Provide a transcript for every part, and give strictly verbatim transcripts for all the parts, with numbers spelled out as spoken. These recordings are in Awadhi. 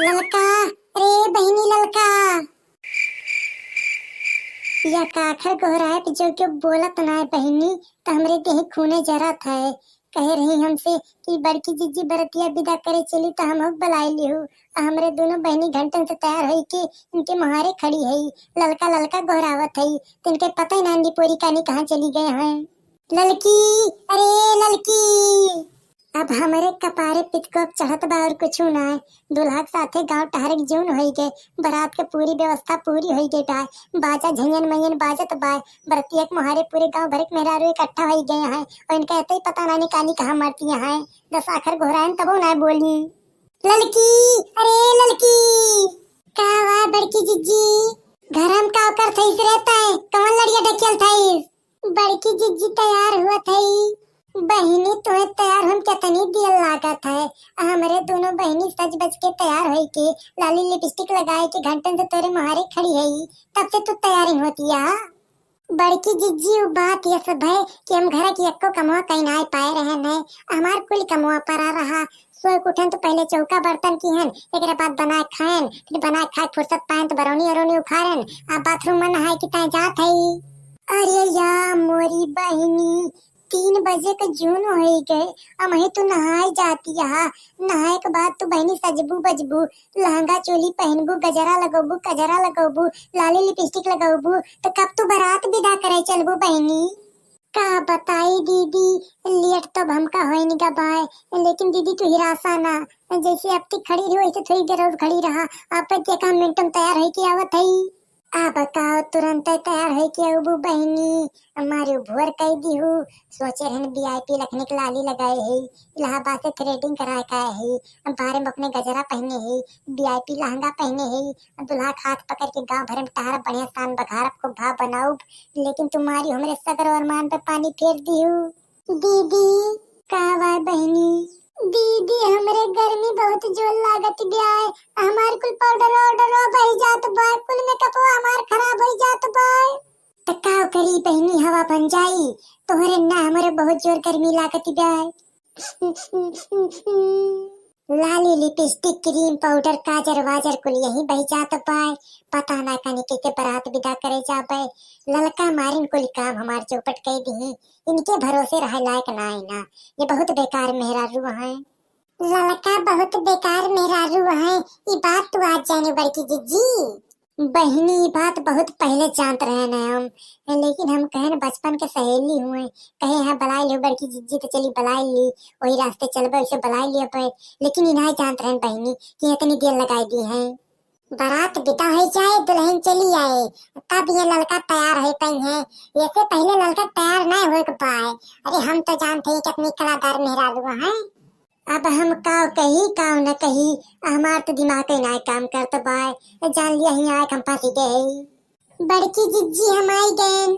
ललका, रे बहिनी ललका। या काखर गोहराए पे जो क्यों बोलत ना है बहिनी, त हमरे देह खूने जरत है। कहे रही हमसे कि बड़की जिज्जी बरतिया बिदा करे चली त हम हुक बलाई लिहू। आ हमरे दोनों बहिनी घंटन से तैयार होई के इनके मुहारे खड़ी है। ललका ललका गोहरावत है, त इनके पता ही ना निपोरी कानी कहाँ चली गए हैं। ललकी, अरे ललकी। अब हमरे कपारे पितकोप चढ़त बा और कुछु ना। दुल्हा के साथे गांव टहरे के जून होई गए, बारात के पूरी व्यवस्था पूरी होई गई बा। बाजा झंझन मयन बाजत बा। बरतिया के मुहारे पूरे गांव भर के मेहरारू इकट्ठा होई गए हैं और इनका एते ही पता ना निकाली कहाँ मरती हैं। दस आखर गोहरायन तबो ना बोली। ललकी, अरे ललकी। का हुआ बड़की जिज्जी? घर हम का कर थईस रहता है? कौन लड़िया ढकेल थईस? बड़की जिज्जी तैयार हुआ थई। बहिनी, तोहे तैयार होन केतनी देर लागत है। हमरे दोनों बहिनी सज बज के तैयार होई के, लाली लिपस्टिक लगाए के घंटन से तोरे मुहारे खड़ी है, तब से तू तैयार ही होती है। बड़की जिज्जी, उ बात ये सब है कि हम घर की एको कमवा कहीं ना पाए रहन है। हमार कुल कमवा परा रहा। सोए के उठन तो पहले चौका बर्तन किहन, एकरे बाद बनाए खाएन, फिर बनाए खाए फुर्सत पाएन तो बरौनी अरौनी उखाड़न, आ बाथरूम में नहाए की ताए जात है। अरे या मोरी बहिनी, तीन बजे के जून होई गए, अमही तू नहाए जाती हा। नहाए के बाद तू बहिनी सजबू बजबू, लहंगा चोली पहनबू, गजरा लगौबू, कजरा लगौबू, लाली लिपस्टिक लगौबू, तो कब तू बारात विदा करे चलबू बहिनी? का बताई दीदी, लेट तो अब हमका होए निका बाय, लेकिन दीदी तू हिरासा ना, जैसे अब तक खड़ी रही वैसे थोड़ी देर और खड़ी रहा, आप देखा मिनट में तैयार होई के आवत है। अब का तुरंत तैयार होई के अबू बहिनी, हमारी भोर कई दी हूँ। सोचे रहन वीआईपी लखने के लाली लगाए है, इलाहाबाद से थ्रेडिंग कराए का है, बारे में अपने गजरा पहने है, वीआईपी लहंगा पहने है, दुल्हा के हाथ पकड़ के गांव भर में टहरब, बढ़िया शान बघारब, खूब भाव बनाउब, लेकिन तुम्हारी हमरे सगर अरमान पे पानी फेर दिहू। दीदी, का बा बहिनी? दीदी, हमरे गर्मी बहुत जोर लागत ब्याय, हमार कुल पाउडर वाउडर बही जात बा, कुल मेकअपवा हमार खराब हो जात बा। त का करी बहिनी, हवा बन जाई, तोहरे ना हमरे बहुत जोर गर्मी लागत ब्याय। लाली, लिपस्टिक, क्रीम, पाउडर, काजर वाजर कुल यही बही जात बाय। पता ना कनी कैसे बारात विदा करे जाबे। ललका मारिन कुल काम हमार चौपट कई दिही। इनके भरोसे रहे लायक ना है ना। ये बहुत बेकार मेहरारू हैं। ललका बहुत बेकार मेहरारू हैं। ई बात तू आज जाने बड़की जिज्जी। बहिनी, ई बात बहुत पहले जानत रहे न हम, लेकिन हम कहन बचपन के सहेली हुए, कहे हैं बलाई लियो बड़की जिज्जी, तो चली बलाई ली, वही रास्ते चलबे, उसे बलाई लियो पे। लेकिन ई नाय जानत रहन बहिनी कि इतनी देर लगाई दी है। बारात विदा हो जाए, दुल्हन चली आए, तब ये ललका तैयार हो पाई है। ऐसे पहले ललका तैयार ना हो पाए। अरे हम तो जानते हैं कितनी कलादार मेहरारू हैं। अब हम काव कही, काव न कही, हमार तो दिमाग ही ना काम करत बाय। जान लिया ही आए हम फंसी गए। बड़की जिज्जी हम आई गएन।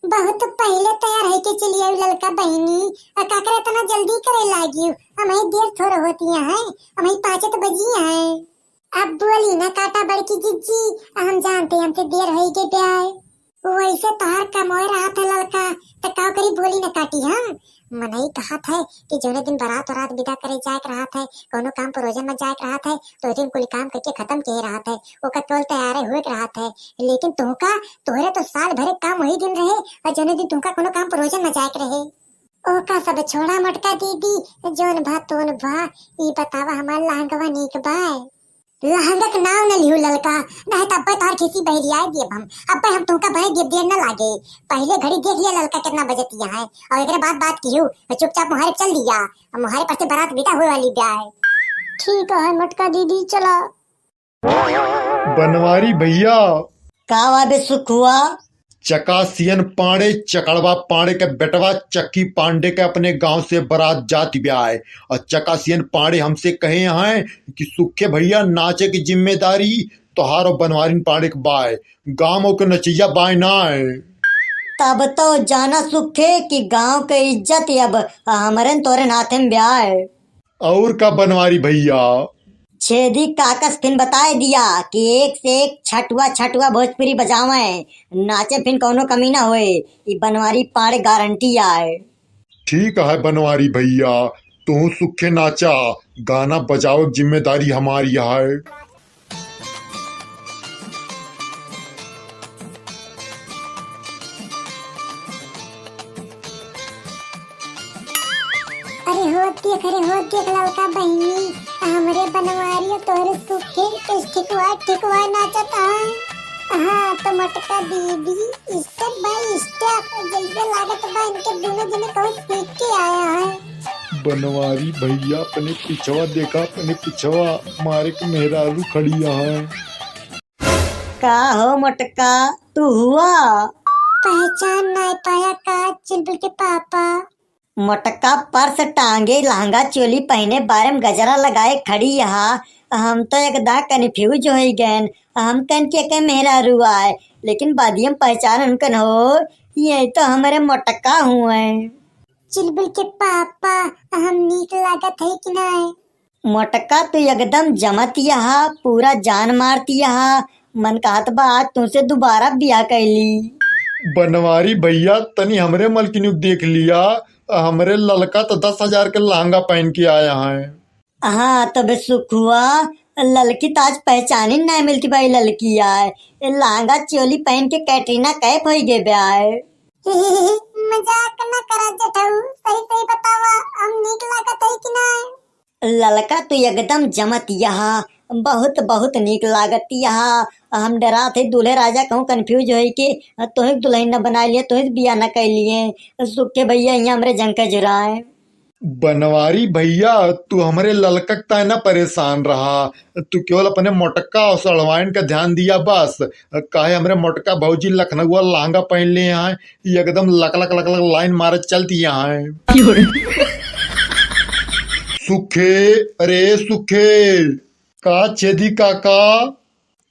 बहुत पहले तैयार होके चली आई ललका बहिनी। आ काकरे इतना जल्दी करे लागियो? हमें देर थोड़ा होती है, हमें पाँचे तो बजी है। अब बोली न काटा बड़की जिज्जी, हम जानते हमसे देर होई गई ब्याय। वैसे तोहार कमोए रहत है ललका, त का करी बोली न काटी हम। मनई कहत है कि जौने दिन बारात उरात विदा करे जाए के रहत है, कौनो काम परोजन में जाए के रहत है, तो दिन कुल काम करके खत्म किए रहत है, ओकर टोल तैयार हुए के रहत है। लेकिन तुहका, तोहरे तो साल भरे काम वही दिन रहे, और जौने दिन तुहका कौनो काम परोजन में जाए के रहे। ओका सब छोड़ा मोटका दीदी, जौन भा तोन भा, ई बतावा हमार लहंगवा नीक बाय? लहंगा के नाव न लिहू ललका, नहीं तो अब्बे तोहार खीसी बहरियाए दियब हम। अब्बे हम तुमका बहे दियब, देर न लागे। पहले घड़ी देख लिया ललका कितना बजे तिया है, और एकरे बाद बात किहू। चुपचाप मुहारे चल दिया, अब मुहारे पर से बारात विदा हुए वाली ब्याय। ठीक है मोटका दीदी, चला। बनवारी भैया। का बा बे सुखुआ? चकासियन पांड़े, चकड़वा पांड़े के बेटवा चक्की पांडे के अपने गांव से बारात जात ब्याय। और चकासियन पांड़े हमसे कहे हैं कि सुखे भैया नाचे की जिम्मेदारी तोहार और बनवारिन पांड़े के बाय, गांव के नचैया बाय ना है। तब तो जाना सुखे कि गांव के इज्जत अब हमरन तोरन हाथे में ब्याय। और का बनवारी भैया? छेदी काकस फिन बताए दिया कि एक से एक छटुआ छटुआ भोजपुरी बजावे, नाचे फिन कौनो कमी ना होए, ई बनवारी पाड़े गारंटी आए। ठीक है बनवारी भैया, तू सुखे नाचा, गाना बजावे की जिम्मेदारी हमारी है। अरे हो देख ललका बहिनी, हमरे बनवारी और तोहरे सुखे के ठिकवा ठिकवा नाचत हैं। हाँ तो मोटका दीदी step by step जैसे लागत बा इनके दोनों जने कहूँ सीख के आया है। बनवारी भैया अपने पिछवा देखा, अपने पिछवा मारे के मेहरारू खड़ी है। का हो मोटका, तू हुआ? पहचान नाय पाया का चिलबुल के पापा? मोटका पर्स टांगे, लहंगा चोली पहने, बारे में गजरा लगाए खड़ी यहाँ। हम तो एकदम confuse होइ गएन। हम कन के के मेहरारू आए, लेकिन बादियम पहचान उनकन हो, ये तो हमरे मोटका हुए। चिलबुल के पापा, हम नीक लागत है कि नाय? मोटका तू एकदम जमत यहाँ, पूरा जान मारत यहाँ। मन कहत बा आज तुमसे दोबारा बियाह कैली। बनवारी भैया, तनी हमरे मलकिनी देख लिया, हमरे ललका तो दस हजार के लहंगा पहन के आया है। हाँ, तबे सुखुआ, ललकी तो आज पहचानी ना मिलती भाई, ललकी आए, ए लहंगा चोली पहन के कैटरीना कैफ होइ गए बे आए। मजाक ना करा जेठऊ, सही सही बतावा, हम नीक लागत है कि ना? ललका तू एकदम जमत यहाँ, बहुत बहुत नीक लागत यहाँ। हम डरात है दूल्हे राजा कहूँ confuse होइ के तोहे दुल्हन न बनाए लिए, तोहे बियाह न कर लिए। सुखे भैया यहाँ हमरे जंग के जुराए। बनवारी भैया, तू हमरे ललका के ताय ना परेशान रहा, तू केवल अपने मोटका और सड़वाइन का ध्यान दिया बस। काहे हमरे मोटका भौजी लखनऊआ लहंगा पहन ले हैं, ये एकदम लक लक लक लक लाइन मारत चलती यहाँ है। सुखे, अरे सुखे, का छेदी काका,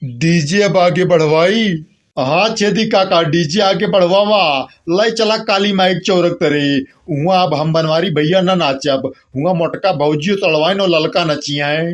डीजे अब आगे बढ़वाई? हाँ छेदी काका, डीजे आगे बढ़वावा, लाई चला काली माई के चौरक तरे। हुआ अब हम बनवारी भैया ना नाचब, हुआ मोटका भौजी सड़वाइन और ललका नचियाए।